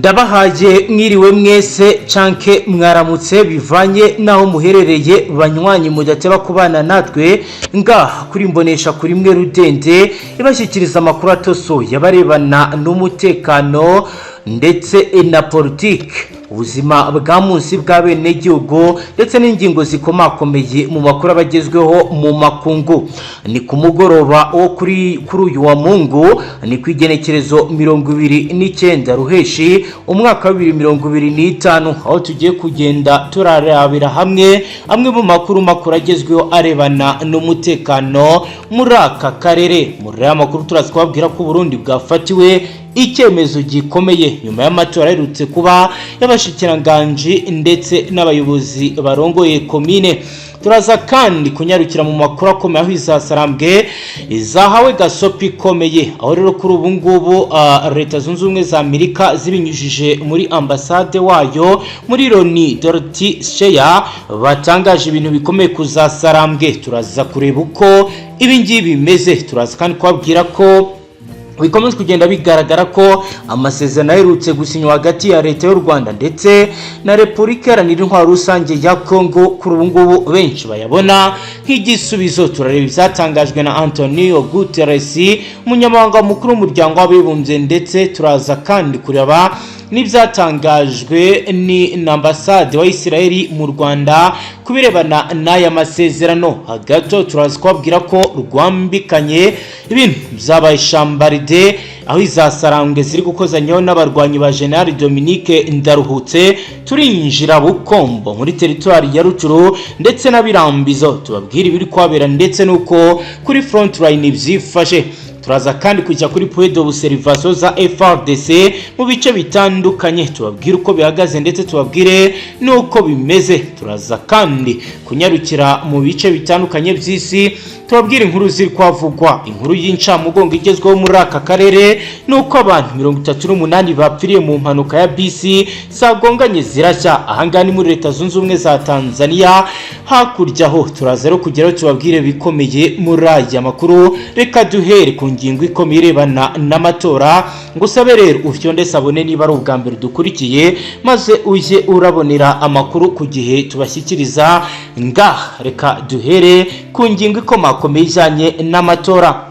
Ndabahaye mwiriwe mwese canke mwaramutse, bivanye n'aho muherereye. Banywanyi mudateba kubana natwe ngaha kuri Mbonesha kuri mwe rudende ibashyikiriza amakuru atosoye abarebana n'umutekano ndetse na politiki, ubuzima bwa munsi bw'abenegihugu, ndetse n'ingingo zikomakomeye mu makuru abagezweho mu makungu. Ni ku mugoroba wo kuri uyu wa Mungu, ni ku igenekerezo 29 Ruheshi, umwaka wa 2025, aho tugiye kugenda turarabira hamwe amwe mu makuru makuru agezweho arebana n'umutekano muri aka karere. Muri aya makuru turaza kubabwira ko Burundi bwafatiwe icyemezo gikomeye nyuma y'amatora aherutse kuba y'abashikiranganji ndetse n'abayobozi barongoye komine. Turaza kandi kunyarukira mu makuru akomeye, aho izasarambwe zahawe gasopi ikomeye, aho rero kuri ubu ngubu Leta Zunze Ubumwe za Amerika zibinyujije muri ambasade wayo muri Loni, Dorothy Shea, batangaje ibintu bikomeye kuzasarambwe. Turaza kureba uko ibi ngibi bimeze. Turaza kandi kubabwira ko bikomeje kugenda bigaragara ko amasezerano aherutse gusinywa hagati ya Leta y'u Rwanda ndetse na Repubulika Iharanira Intwaro Rusange ya Kongo kuri ubu ngubu benshi bayabona nk'igisubizo. Turareba ibyatangajwe na Antonio Guterres, umunyamabanga mukuru w'Umuryango w'Abibumbye, ndetse turaza kandi kureba n'ibyatangajwe ni na ambasade wa Israel mu Rwanda ku birebana n'aya masezerano. Hagati turaza kubabwira ko rwambikanye ibintu byabaye shambaride, aho izasarambwe ziri gukozanyaho n'abarwanyi ba General Dominique Ndaruhutse. Turinjira Bukombo muri teritwari ya Rucuru ndetse na Birambizo, tubabwire ibiri kuhabera ndetse n'uko kuri front line byifashe. Turaza kandi kujya kuri point d'observation za FARDC mu bice bitandukanye, tubabwire uko bihagaze ndetse tubabwire n'uko bimeze. Turaza kandi kunyarukira mu bice bitandukanye by'isi, tubabwire inkuru ziri kwavugwa. Inkuru y'incamugongo igezweho muri aka karere ni uko abantu 38 bapfiriye mu mpanuka ya bisi zagonganye zirashya. Ahangaha ni muri Leta Zunze Ubumwe za Tanzania. Hakurya aho turaza rero kugeraho, tubabwire bikomeye muri aya makuru. Reka duhere ku ngingo ikomeye irebana n'amatora. Ngusabe rero ufyonde s'abonner niba ari ubwa mbere dukurikiye, maze ujye urabonera amakuru ku gihe tubashyikiriza ngaha. Reka duhere ku ngingo ikomakomeye ijyanye n'amatora.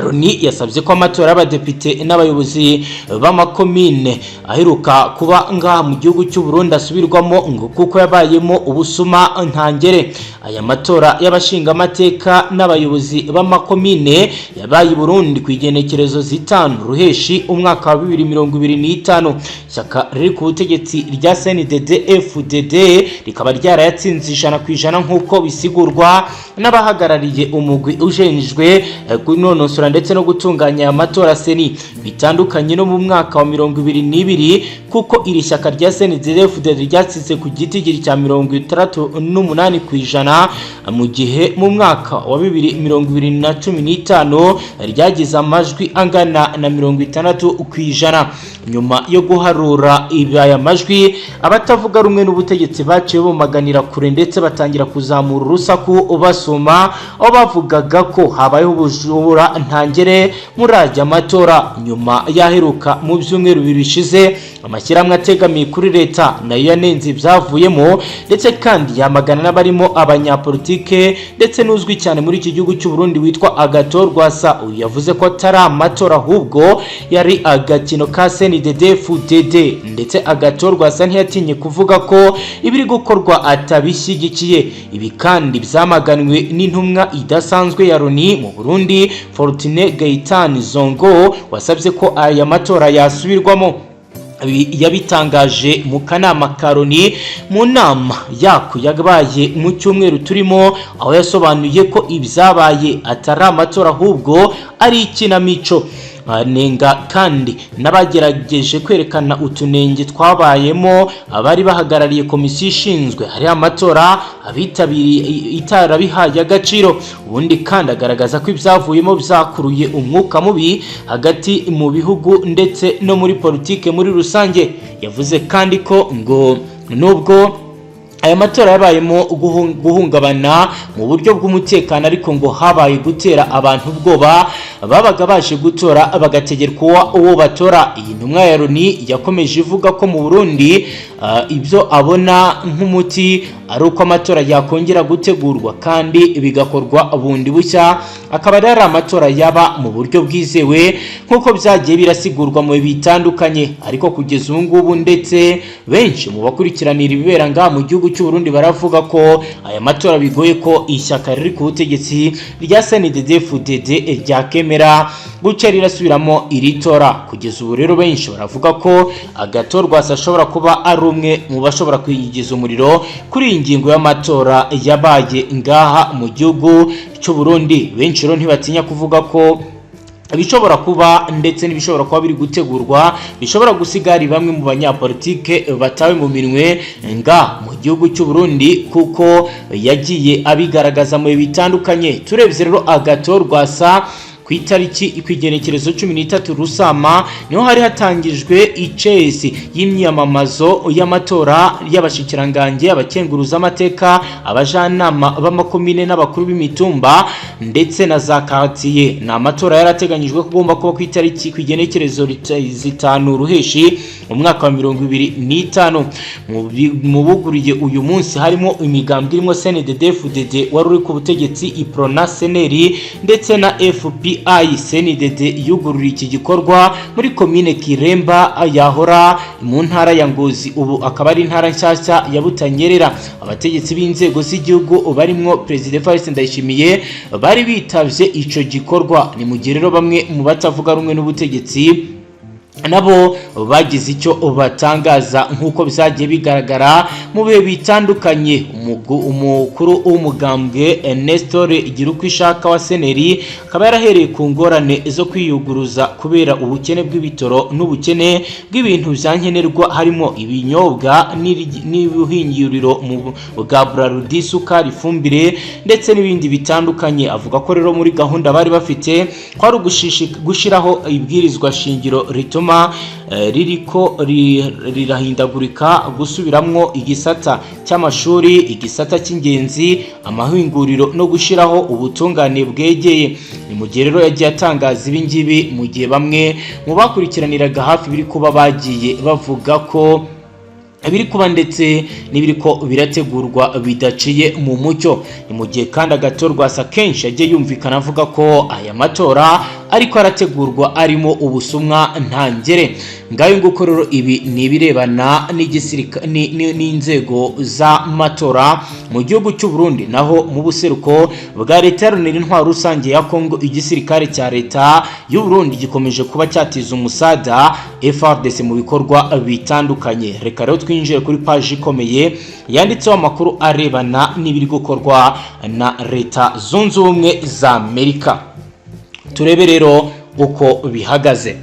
Loni yasabye ko amatora y'abadepite n'abayobozi b'amakomine aheruka kuba ngaha mu gihugu cy'u Burundi asubirwamo, ngo kuko yabayemo ubusuma ntangere. Aya matora y'abashingamateka n'abayobozi b'amakomine yabaye i Burundi ku igenekerezo 5 Ruheshi, umwaka wa 2025. Ishyaka riri ku butegetsi rya CNDD FDD rikaba ryarayatsinze 100%, nk'uko bisigurwa n'abahagarariye umugwi ujejwe kunonosora ndetse no gutunganya aya matora, CENI. Bitandukanye no mu mwaka wa 2022, kuko iri shyaka rya CNDD-FDD ryatsinze ku gitigiri cya 68%, mu gihe mu mwaka wa bibiri mirongo ibiri na cumi n'itanu ryagize amajwi angana na 60%. Nyuma yo guharura aya majwi, abatavuga rumwe n'ubutegetsi baciye bumaganira kure ndetse batangira kuzamura urusaku basoma, aho bavugaga ko habayeho ubujura ntangere muri aya matora. Nyuma yaheruka mu byumweru 2 bishize, amashyirahamwe ategamiye kuri leta nayo yanenze ibyavuyemo, ndetse kandi yamagana n'abarimo abanyapolitike ndetse n'uzwi cyane muri iki gihugu cy'u Burundi witwa Agathon Rwasa. Uyu yavuze ko atari amatora, ahubwo yari agakino ka CNDD-FDD. Ndetse Agathon Rwasa ntiyatinye kuvuga ko ibiri gukorwa atabishyigikiye. Ibi kandi byamaganwe n'intumwa idasanzwe ya Loni mu Burundi, Fortune Gaetan Zongo, wasabye ko aya matora yasubirwamo. Yabitangaje mu kanama ka Loni mu nama yako yabaye mu cyumweru turimo, aho yasobanuye ko ibyabaye atari amatora, ahubwo ari ikinamico. Banenga kandi n'abagerageje kwerekana utunenge twabayemo, abari bahagarariye komisiyo ishinzwe hari amatora abitabiriye itarabihaye agaciro. Ubundi kandi agaragaza ko ibyavuyemo byakuruye umwuka mubi hagati mu bihugu ndetse no muri politike muri rusange. Yavuze kandi ko ngo nubwo aya matora yabayemo guhungabana mu buryo bw'umutekano, ariko ngo habaye gutera abantu ubwoba. Babaga baje gutora bagategerwa uwo batora. Iyi ntumwa ya Loni yakomeje ivuga ko mu Burundi ibyo abona nk'umuti ari uko amatora yakongera gutegurwa kandi bigakorwa bundi bushya, akaba ari amatora yaba mu buryo bwizewe nk'uko byagiye birasigurwa mu bihe bitandukanye. Ariko kugeza ubu ngubu, ndetse benshi mu bakurikiranira ibibera ngaha mu gihugu cy'u Burundi baravuga ko aya matora bigoye ko ishyaka riri ku butegetsi rya CNDD-FDD ryakemera guca rirasubiramo iri tora. Kugeza ubu rero, benshi baravuga ko Agathon Rwasa ashobora kuba ari umwe mu bashobora kwiyigiza umuriro kuri iyi ngingo y'amatora yabaye ngaha mu gihugu cy'u Burundi. Benshi rero ntibatinya kuvuga ko ibishobora kuba ndetse n'ibishobora kuba biri gutegurwa bishobora gusiga hari bamwe mu banyapolitike batawe mu minwe nga mu gihugu cy'u Burundi, kuko yagiye abigaragaza mu bihe bitandukanye. Turebye rero Agathon Rwasa, ku itariki, ku igenekerezo 13 Rusama, niho hari hatangijwe icesi y'imyamamazo y'amatora y'abashikirangange, abakenguruzamateka, abajanama b'amakomine n'abakuru b'imitumba ndetse na za quartier. Ni amatora yarateganyijwe ko agomba kuba ku itariki, ku igenekerezo 5 Ruheshi mu mwaka wa 2025. Mu buguriye uyu munsi harimo imigambwe irimo CNDD-FDD wari uri ku butegetsi, Uprona, CNL ndetse na FPI. CNDD yugururiye iki gikorwa muri komine Kiremba yahora mu ntara ya Ngozi, ubu akaba ari intara nshyashya ya Butanyerera. Abategetsi b'inzego z'igihugu barimo Perezida Evariste Ndayishimiye bari bitavye ico gikorwa. Ni mu gihe rero bamwe mu batavuga rumwe n'ubutegetsi nabo bagize icyo batangaza, nk'uko byagiye bigaragara mu bihe bitandukanye. Umukuru w'umugambwe Nestor Girukwishaka wa CNL akaba yarahereye ku ngorane zo kwiyuguruza kubera ubukene bw'ibitoro n'ubukene bw'ibintu bya nkenerwa, harimo ibinyobwa n'ubuhinguriro bwa Brarudi, isukari, ifumbire ndetse n'ibindi bitandukanye. Avuga ko rero muri gahunda bari bafite ko ari gushyiraho ibwirizwa shingiro rituma ririko rirahindagurika, gusubiramwo igisata cy'amashuri, igisata cy'ingenzi, amahinguriro no gushyiraho ubutungane bwegeye. Ni mu gihe rero yagiye atangaza ibi ngibi mu gihe bamwe mu bakurikiraniraga hafi biri kuba bagiye bavuga ko ibiri kuba ndetse n'ibiriko birategurwa bidaciye mu mucyo. Ni mu gihe kandi Agathon Rwasa kenshi yagiye yumvikana avuga ko aya matora ariko arategurwa arimo ubusumwa ntangere. Ngayo nguko rero, ibi ni ibirebana n'inzego z'amatora mu gihugu cy'u Burundi. Naho mu buseruko bwa Leta Iharanira Intwaro Rusange ya Kongo, igisirikare cya leta y'u Burundi gikomeje kuba cyatiza umusada FARDC mu bikorwa bitandukanye. Reka rero twinjire kuri paji ikomeye yanditseho amakuru arebana n'ibiri gukorwa na Leta Zunze Ubumwe za Amerika, turebe rero uko bihagaze.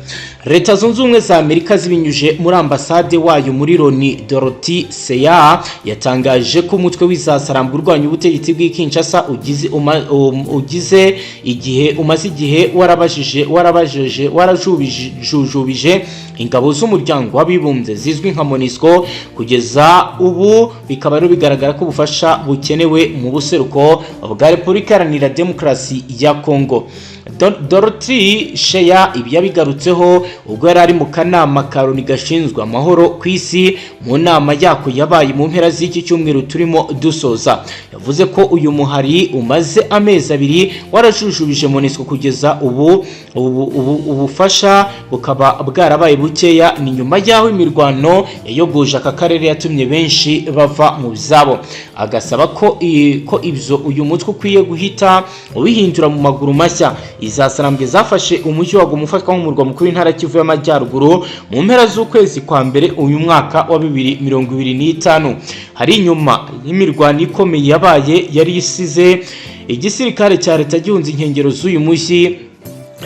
Leta Zunze Ubumwe za Amerika zibinyuje muri ambasade wayo muri Loni, Dorothy Shea, yatangaje ko umutwe w'izasaramba urwanya ubutegetsi bw'i Kinshasa ugize igihe, umaze igihe warabajije, warabajije, warajujubije ingabo z'Umuryango w'Abibumbye zizwi nka MONUSCO. Kugeza ubu bikaba rero bigaragara ko ubufasha bukenewe mu buseruko bwa Repubulika Iharanira Demokarasi ya Kongo. Dorothy Shea ibi yabigarutseho ubwo yari ari mu kanama ka Loni gashinzwe amahoro ku isi, mu nama yako yabaye mu mpera z'iki cyumweru turimo dusoza. Yavuze ko uyu muhari umaze amezi 2 warajujubije MONUSCO, kugeza ubu ubufasha bukaba bwarabaye bukeya. Ni nyuma y'aho imirwano yayogoje aka karere yatumye benshi bava mu byabo, agasaba ko ibyo uyu mutwe ukwiye guhita ubihindura mu maguru mashya. Izasarambwe zafashe umujyi wa Goma ufatwa nk'umurwa mukuru w'intara Kivu y'Amajyaruguru mu mpera z'ukwezi kwa mbere uyu mwaka wa 2025. Hari inyuma y'imirwano ikomeye yabaye, yari isize igisirikare cya leta gihunze inkengero z'uyu mujyi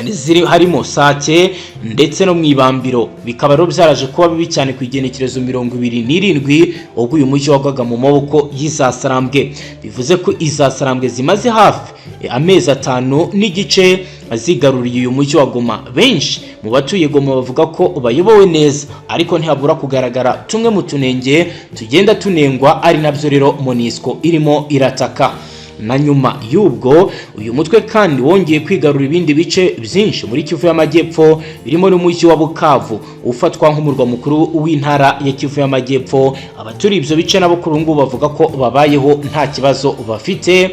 ziri harimo Sake ndetse no mu Ibambiro. Bikaba rero byaraje kuba bibi cyane ku igenekerezo 27, ubwo uyu mujyi wagwaga mu maboko y'izasarambwe. Bivuze ko izasarambwe zimaze hafi amezi 5 n'igice zigaruriye uyu mujyi wa Goma. Benshi mu batuye Goma bavuga ko bayobowe neza, ariko ntihabura kugaragara tumwe mu tunenge tugenda tunengwa, ari nabyo rero MONUSCO irimo irataka. Na nyuma y'ubwo, uyu mutwe kandi wongeye kwigarura ibindi bice byinshi muri Kivu y'Amajyepfo, birimo n'umujyi wa Bukavu ufatwa nk'umurwa mukuru w'intara ya Kivu y'Amajyepfo. Abaturiye ibyo bice nabo kuri ubu ngubu bavuga ko babayeho nta kibazo bafite,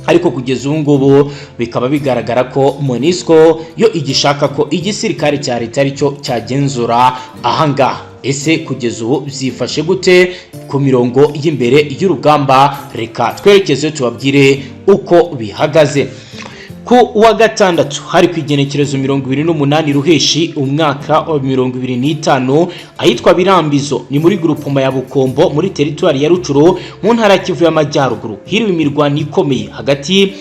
ariko kugeza ubu ngubu bikaba bigaragara ko MONUSCO yo igishaka ko igisirikare cya leta aricyo cyagenzura ahangaha. Ese kugeza ubu byifashe gute ku mirongo y'imbere y'urugamba? Reka twerekeze tubabwire uko bihagaze. Ku wa gatandatu, hari ku igenekerezo 28 Ruheshi umwaka wa 2025, ahitwa Birambizo, ni muri grupoma ya Bukombo, muri teritwari ya Rucuro, mu ntara ya Kivu y'Amajyaruguru, hiriwe imirwano ikomeye hagati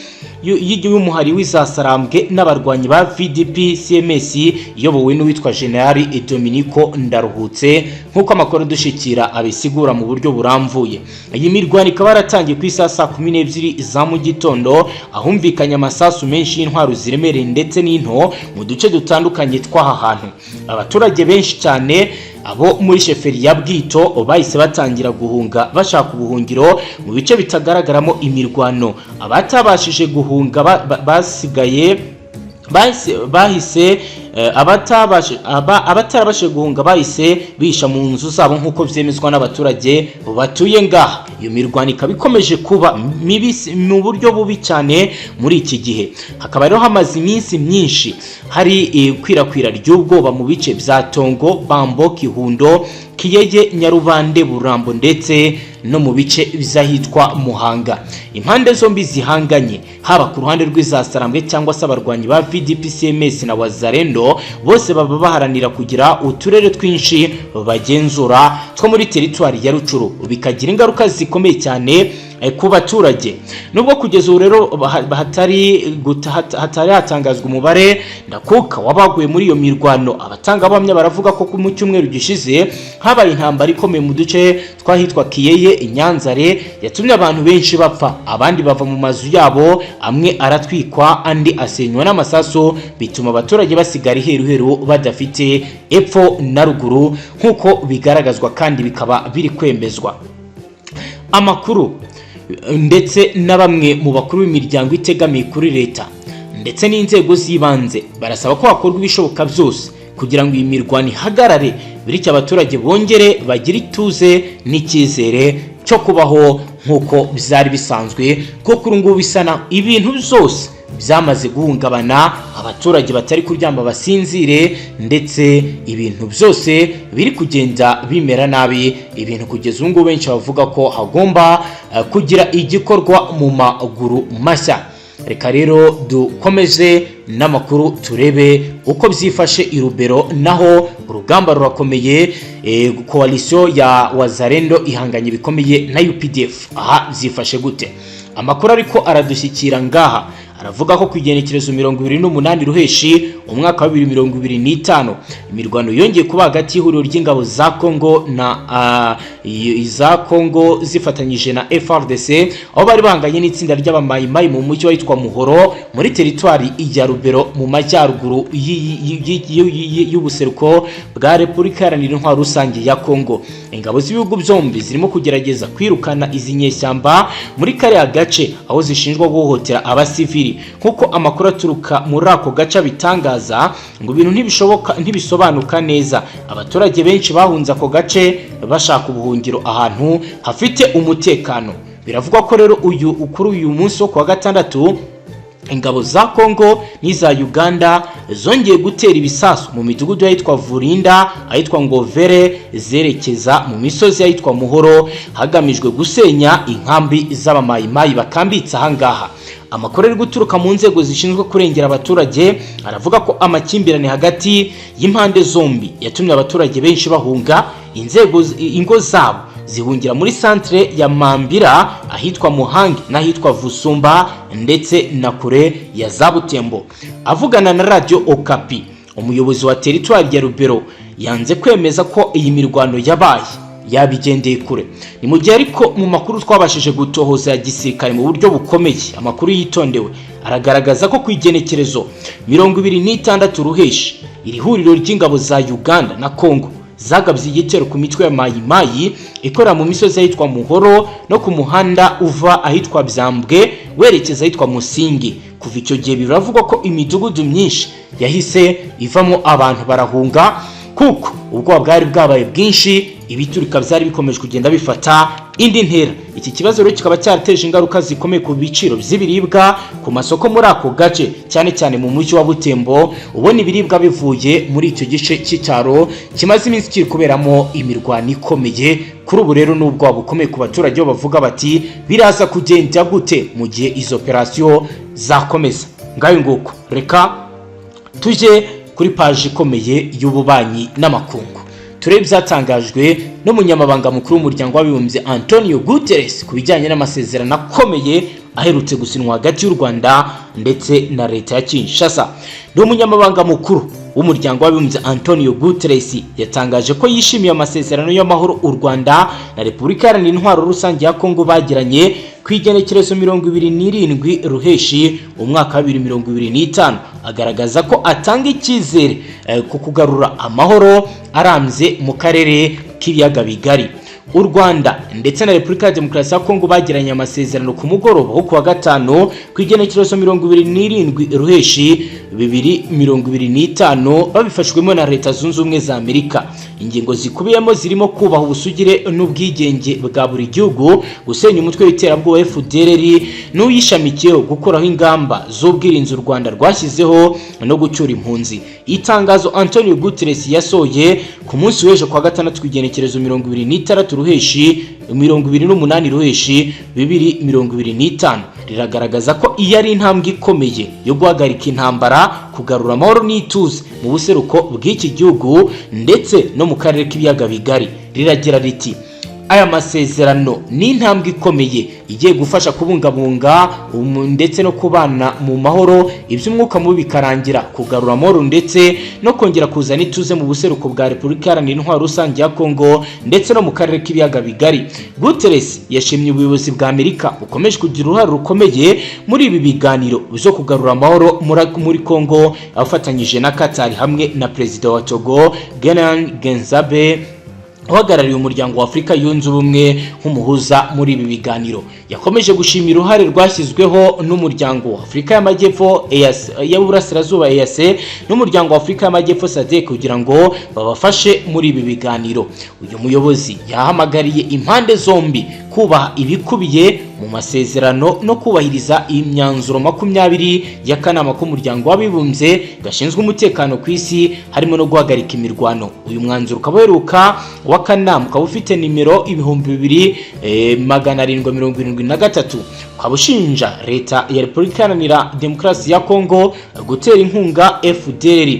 y'umuhari w'Izasarambwe n'abarwanyi ba VDP CMS iyobowe n'uwitwa General Dominico Ndaruhutse, nk'uko amakuru dushikira abisigura mu buryo burambuye. Iyi mirwano ikaba yaratangiye ku isaha saa 12 za mu gitondo, ahumvikanye amasasu menshi y'intwaro ziremereye ndetse n'into mu duce dutandukanye tw'aha hantu. Abaturage benshi cyane abo muri sheferi ya Bwito bahise batangira guhunga bashaka ubuhungiro mu bice bitagaragaramo imirwano. Abatabashije guhunga basigaye bahise abatarabashije guhunga bahise bihisha mu nzu zabo, nk'uko byemezwa n'abaturage batuye ngaha. Iyo mirwano ikaba ikomeje kuba mibi mu buryo bubi cyane muri iki gihe. Hakaba rero hamaze iminsi myinshi hari ikwirakwira ry'ubwoba mu bice bya Tongo, Bambo, Kihundo, Kiyege, Nyarubande, Burambo ndetse no mu bice by'ahitwa Muhanga. Impande zombi zihanganye, haba ku ruhande rw'Izasarambwe cyangwa se abarwanyi ba VDP CMS na Wazalendo, bose baba baharanira kugira uturere twinshi bagenzura two muri teritwari ya Rucuru, bikagira ingaruka zikomeye cyane ku baturage. Nubwo kugeza ubu rero hatari hatangazwa umubare ndakuka w'abaguye muri iyo mirwano, abatangabuhamya baravuga ko mu cyumweru gishize habaye intambara ikomeye mu duce tw'ahitwa Kiyeye, Inyanzare, yatumye abantu benshi bapfa, abandi bava mu mazu yabo, amwe aratwikwa, andi asenywa n'amasasu, bituma abaturage basigara iheruheru badafite epfo na ruguru, nk'uko bigaragazwa kandi bikaba biri kwemezwa amakuru ndetse na bamwe mu bakuru b'imiryango itegamiye kuri leta ndetse n'inzego z'ibanze. Barasaba ko hakorwa ibishoboka byose kugira ngo iyi mirwano ihagarare, bityo abaturage bongere bagire ituze n'icyizere cyo kubaho nk'uko byari bisanzwe, kuko kuri ngubu bisa na ibintu byose byamaze guhungabana, abaturage batari kuryama basinzire, ndetse ibintu byose biri kugenda bimera nabi. Ibintu kugeza ubu ngubu benshi bavuga ko hagomba kugira igikorwa mu maguru mashya. Reka rero dukomeze n'amakuru, turebe uko byifashe i Rubero. Naho urugamba rurakomeye, coalition ya Wazalendo ihanganye bikomeye na UPDF. Aha byifashe gute? Amakuru ariko aradushyikira ngaha aravuga ko ku igenekerezo 28 Ruheshi umwaka wa 2025, imirwano yongeye kuba hagati y'ihuriro ry'ingabo za Congo na iza Congo zifatanyije na FARDC, aho bari bahanganye n'itsinda ry'abamayimayi mu mujyi witwa Muhoro muri teritwari ya Rubero, mu majyaruguru y'ubuseruko bwa Repubulika Iharanira Intwaro Rusange ya Congo. Ingabo z'ibihugu byombi zirimo kugerageza kwirukana izi nyeshyamba muri kariya gace aho zishinjwa guhohotera abasivili, nk'uko amakuru aturuka muri ako gace abitangaza. Ngo ibintu ntibishoboka, ntibisobanuka neza. Abaturage benshi bahunze ako gace bashaka ubuhungiro ahantu hafite umutekano. Biravugwa ko rero uyu kuri uyu munsi wo kuwa gatandatu, ingabo za Congo n'iza Uganda zongeye gutera ibisasu mu midugudu y'ahitwa Vurinda, ahitwa Ngovere, zerekeza mu misozi y'ahitwa Muhoro, hagamijwe gusenya inkambi z'abamayimayi bakambitse ahangaha. Amakuru ari guturuka mu nzego zishinzwe kurengera abaturage aravuga ko amakimbirane hagati y'impande zombi yatumye abaturage benshi bahunga inzego ingo zabo, zihungira muri santere ya Mambira, ahitwa Muhangi n'ahitwa Vusumba, ndetse na kure ya za Butembo. Avugana na Radio Okapi, umuyobozi wa teritwari ya Rubero yanze kwemeza ko iyi mirwano yabaye, yabigendeye kure. Ni mu gihe ariko mu makuru twabashije gutohoza ya gisirikare mu buryo bukomeye, amakuru yitondewe aragaragaza ko ku igenekerezo 26 Ruheshi, iri huriro ry'ingabo za Uganda na Congo Zagabye igitero ku mitwe ya Mayimayi ikorera mu misozi ahitwa Muhoro no ku muhanda uva ahitwa Byambwe werekeza ahitwa Musingi. Kuva icyo gihe biravugwa ko imidugudu myinshi yahise ivamo abantu barahunga, kuko ubwoba bwari bwabaye bwinshi, ibiturika byari bikomeje kugenda bifata indi ntera. Iki kibazo rero kikaba cyarateje ingaruka zikomeye ku biciro by'ibiribwa ku masoko muri ako gace, cyane cyane mu mujyi wa Butembo, ubona ibiribwa bivuye muri icyo gice cy'icyaro kimaze iminsi kiri kuberamo imirwano ikomeye. Kuri ubu rero n'ubwoba bukomeye ku baturage, bo bavuga bati: "Biraza kugenda gute mu gihe izo operasiyo zakomeza?" Ngayo nguko, reka tujye kuri paji ikomeye y'ububanyi n'amakungu, turebe ibyatangajwe n'umunyamabanga mukuru w'Umuryango w'Abibumbye, Antonio Guterres, ku bijyanye n'amasezerano akomeye aherutse gusinywa hagati y'u Rwanda ndetse na leta ya Kinshasa. Ni umunyamabanga mukuru w'Umuryango w'Abibumbye, Antonio Guterres, yatangaje ko yishimiye amasezerano y'amahoro u Rwanda na Repubulika Iharanira Intwaro Rusange ya Kongo bagiranye ku igenekerezo 27 Ruheshi umwaka wa 2025, agaragaza ko atanga icyizere ku kugarura amahoro arambye mu karere k'Ibiyaga Bigari. U Rwanda ndetse na Repubulika ya Demokarasi ya Kongo bagiranye amasezerano ku mugoroba wo kuwa gatanu ku igenekerezo 27 Ruheshi 2025, babifashwemo na Leta Zunze Ubumwe za Amerika. Ingingo zikubiyemo zirimo kubaha ubusugire n'ubwigenge bwa buri gihugu, gusenya umutwe w'iterabwoba FDLR n'uyishamikiyeho, gukuraho ingamba z'ubwirinzi u Rwanda rwashyizeho no gucyura impunzi. Itangazo Antonio Guterres yasohoye ku munsi w'ejo kwa gatandatu ku igenekerezo 26 Ruheshi, 28 Ruheshi 2025, riragaragaza ko iyo ari intambwe ikomeye yo guhagarika intambara, kugarura amahoro n'ituze mu buseruko bw'iki gihugu ndetse no mu karere k'Ibiyaga Bigari. Riragira riti: "Aya masezerano ni intambwe ikomeye igiye gufasha kubungabunga ndetse no kubana mu mahoro, iby'umwuka mubi bikarangira, kugarura amahoro ndetse no kongera kuzana ituze mu buseruko bwa Repubulika Iharanira Intwaro Rusange ya Kongo ndetse no mu karere k'Ibiyaga Bigari." Guterres yashimye ubuyobozi bwa Amerika bukomeje kugira uruhare rukomeye muri ibi biganiro byo kugarura amahoro muri Kongo, afatanyije na Qatar hamwe na Perezida wa Togo, Gnassingbé, uhagarariye Umuryango wa Afurika Yunze Ubumwe nk'umuhuza muri ibi biganiro. Yakomeje gushimira uruhare rwashyizweho n'Umuryango wa Afurika y'Amajyepfo, y'Uburasirazuba, EAC, n'Umuryango wa Afurika y'Amajyepfo, SADC, kugira ngo babafashe muri ibi biganiro. Uyu muyobozi yahamagariye impande zombi kubaha ibikubiye mu masezerano no kubahiriza imyanzuro 20 y'akanama k'Umuryango w'Abibumbye gashinzwe umutekano ku isi, harimo no guhagarika imirwano. Uyu mwanzuro ukaba uheruka w'akanama ukaba ufite nimero 2773, ukaba ushinja leta ya Repubulika Iharanira Demokarasi ya Kongo gutera inkunga FDLR,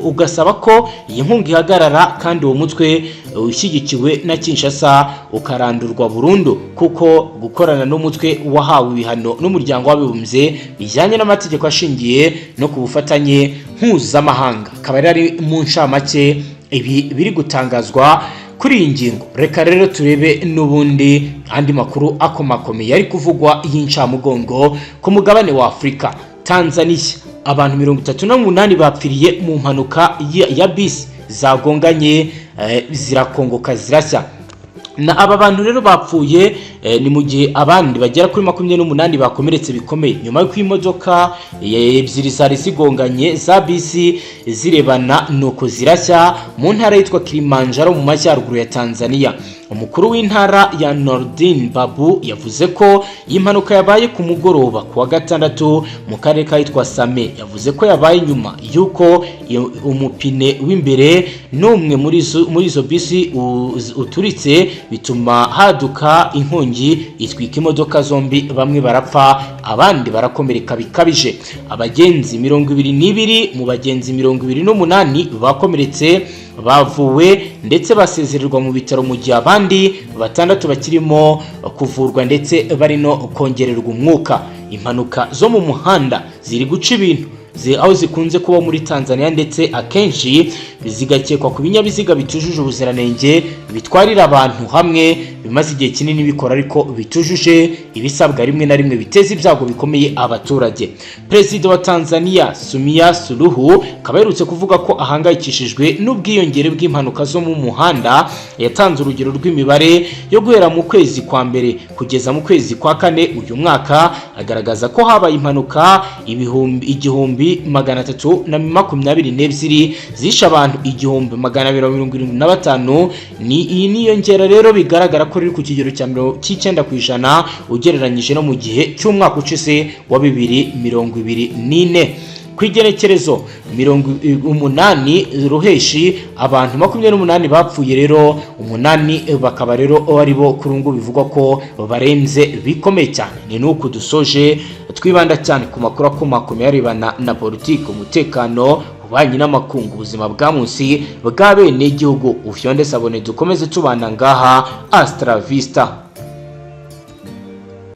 ugasaba ko iyi nkunga ihagarara kandi uwo mutwe ushyigikiwe na Kinshasa ukarandurwa burundu, kuko gukorana n'umutwe wahawe ibihano n'Umuryango w'Abibumbye bijyanye n'amategeko ashingiye no ku bufatanye mpuzamahanga. Akaba ari mu ncamake ibi biri gutangazwa kuri iyi ngingo. Reka rero turebe n'ubundi andi makuru akomakomeye ari kuvugwa y'incamugongo ku mugabane wa Afurika. Tanzania: abantu 38 bapfiriye mu mpanuka ya bisi zagonganye, zirakongoka, zirashya. Na aba bantu rero bapfuye ni mu gihe abandi bagera kuri 28 bakomeretse bikomeye nyuma y'uko imodoka ebyiri zari zigonganye za bisi zirebana, nuko zirashya mu ntara yitwa Kilimanjaro mu majyaruguru ya Tanzania. Umukuru w'intara ya Nordin Babu yavuze ko iyi mpanuka yabaye ku mugoroba ku wa gatandatu mu karere kahitwa Same. Yavuze ko yabaye nyuma y'uko umupine w'imbere n'umwe muri izo bisi uturitse, bituma haduka inkongi itwika imodoka zombi, bamwe barapfa abandi barakomereka bikabije. Abagenzi 22 mu bagenzi 28 bakomeretse bavuwe ndetse basezererwa mu bitaro, mu gihe abandi batandatu bakirimo kuvurwa ndetse bari no kongererwa umwuka. Impanuka zo mu muhanda ziri guca ibintu aho zikunze kuba muri Tanzania, ndetse akenshi zigakekwa ku binyabiziga bitujuje ubuziranenge bitwarira abantu hamwe. bimaze igihe kinini bikora ariko bitujuje ibisabwa, rimwe na rimwe biteza ibyago bikomeye abaturage. Perezida wa Tanzania Samia Suluhu akaba aherutse kuvuga ko ahangayikishijwe n'ubwiyongere bw'impanuka zo mu muhanda. Yatanze urugero rw'imibare yo guhera mu kwezi kwa mbere kugeza mu kwezi kwa kane uyu mwaka, agaragaza ko habaye impanuka 1322 zishe abantu 1275. Ni iyi niyongera rero bigaragara ko riri ku kigero cya 90% ugereranyije no mu gihe cy'umwaka ushize wa 2024. Ku igenekerezo 80 Ruheshi, abantu 28 bapfuye rero, umunani bakaba rero ari bo kuri ubu bivugwa ko barenze bikomeye cyane. Ni nuku dusoje twibanda cyane ku makuru akomakomeye arebana na politiki, umutekano, ububanyi n'amakungu, ubuzima bwa munsi bwa bene igihugu. Ufyonde s'abonner, dukomeze tubana ngaha. Hasta la vista.